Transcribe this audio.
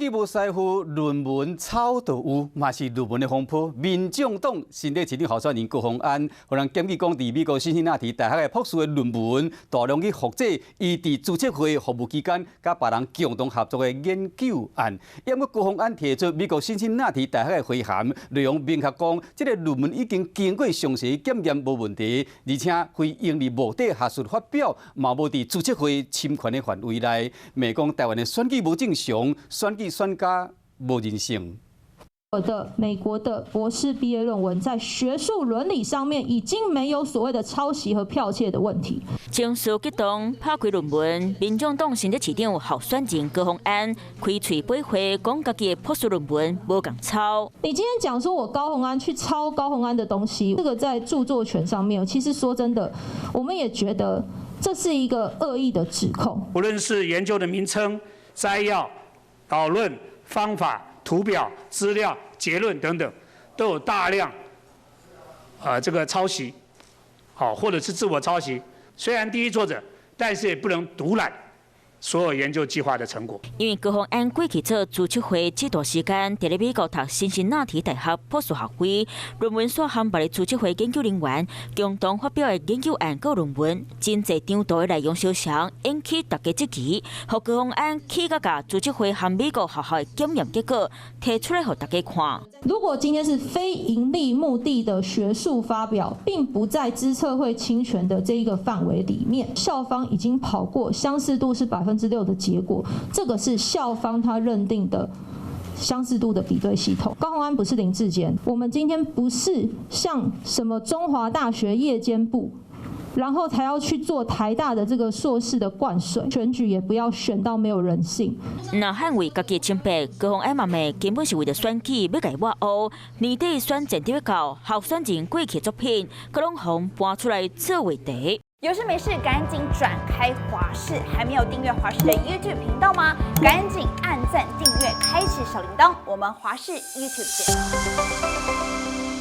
舉無師傅，論文抄就有，嘛是論文的風波。民眾黨新竹市長候選人高虹安，予人檢舉講，佇美國辛辛那提大學的博士的論文大量去複製，伊佇資策會服務期間，佮別人共同合作的研究案。毋過高虹安提出美國辛辛那提大學的回函，內容明確講，這個論文已經經過詳細檢驗無問題，而且非營利目的學術發表，嘛無佇資策會侵權的範圍內。罵講台灣的選舉無正常，選舉選甲無人性。我的美國的博士畢業論文在學術倫理上面已經沒有所謂的抄襲和剽竊的問題。情緒激動，拍開論文，民眾黨新竹市長候選人高虹安開喙駁話，講家己的博士論文無仝抄。你今天講說我高虹安去抄高虹安的東西，這個在著作權上面，其實說真的，我們也覺得這是一個惡意的指控。無論是研究的名稱、摘要、導論、方法、圖表、資料、結論等等，都有大量，這個抄襲，好，或者是自我抄襲。雖然第一作者，但是也不能獨攬所有研究計劃的成果。因為高虹安過去做資策會這段時間，佇咧美國讀辛辛那提大學博士學位，論文煞和別个資策會研究人員共同發表的研究案佮論文，真濟張圖的內容相像，引起大家質疑。予高虹安氣甲共資策會和美國學校的檢驗結果提出來予大家看。如果今天是非營利目的的學術發表，並不在資策會侵權的這一個範圍裡面，校方已經跑過相似度是6%的結果，這個是校方他認定的相似度的比對系統。高虹安不是林智堅，我們今天不是像什麼中華大學夜間部，然後才要去做台大的這個碩士的灌水，選舉也不要選到沒有人性。若捍衛家己清白，高虹安嘛罵根本是為著選舉欲共抹烏。年底選戰佇欲到，候選人過去作品，閣攏予搬出來做話題。有事沒事趕緊轉開華視，還沒有訂閱華視的 YouTube 頻道嗎？趕緊按讚訂閱，開啟小鈴鐺。我們華視 YouTube 見。